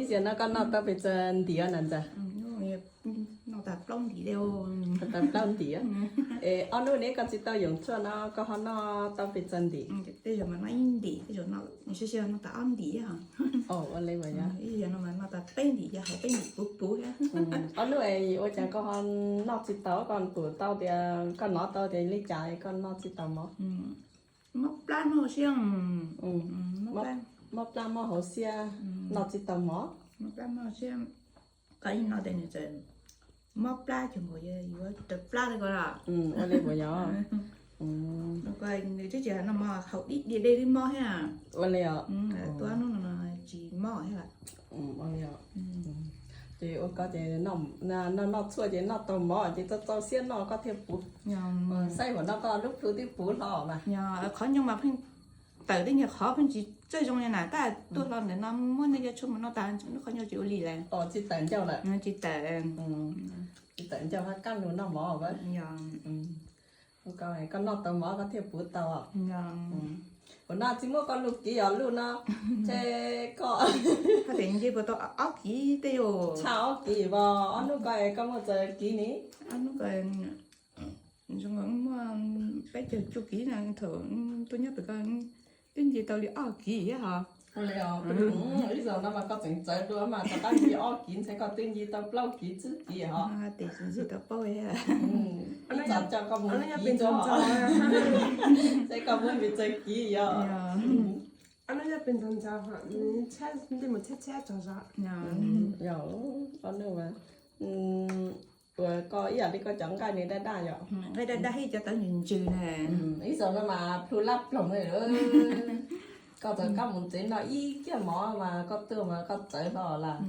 Tias no koj noj tau pes tsawg ntim na ntxawm? Noj tau plaub ntim. Es ob hnub ne koj tsis tau yoom tshuaj no koj ho noj tau pes tsawg ntim? Tej zaum mas noj ib ntim, tej zaum noj, nws sib sib noj tau ob ntim. Ua li mas yog, ib zaug no mas noj tau peb ntim, yog hauv peb ntim puv puv thiab. Ob hnub es ua cas koj ho noj tsis tau, koj pum tau tias koj hnov tau tias li cas koj noj tsis tau mov? Mob plab mob hauv siab, mob plab mob hauv siab, noj tsis tau mov. Mob plab mob hauv siab, koj ib no ces nws txawm mob plab cuag nkaus yuav raws plab li ko los. Ua li puas yog? Nws twb tsis no mas haus dib diav dej twb mob thiab. Ua li os. Tuaj hnub no tsis mob thiab lawm. Ua li os. Ces ua koj ces noj noj tshuaj ces noj tau mov ces txaus txaus siab noj koj thiaj puv. Saib huam no koj lub plhu twb puv hlo mas. Qhov nyuj mas pheej tawm tej nyuag qhov pheej tsis txawj zoo li na, tab tuaj hlo ntawm no muab nej cov tshuaj mus noj tas lub qhov nyuj tsis ua li lawm. Tsis tawm ncauj lawm. Tsis tawm. Tsis tawm ncauj hab kaj lug noj mov. Koj noj tau mov koj thiaj puv tau. Ua no tsis muaj koj lub kiv os lub no, ces koj nce puas tau ob kiv tej. Tshaj ob kiv os, ob hnub ko koj muaj txawm kiv ni? Ob hnub ko muaj peb caug cuaj kiv na, thaum tuaj nyob pem ko twb nce tau li ob kiv thiab hos. Ib zaug no mas koj tseem txawv dua mas rov qab nce ob kiv ntshe koj twb nce tau plaub kiv tsib kiv hos. Tes tsis nce tau paub. Ib tsam coj koj mus kiv tso, saib koj muaj pes tsawg kiv yog. Ob hnub nyob pes ntxov ntxov, mus tshab tshab tsaug zog. Yog, ob hnub mas ua koj ib yam li koj cov nqaij ni daj daj yom. Nqaij daj daj thiab cov tawv ntsws ntsws na. Ib zaug no mas plhu lab ploog li. Koj txawm koj mus tsev no ib kiag mov mas koj tuaj mas koj txawv hlo lawm.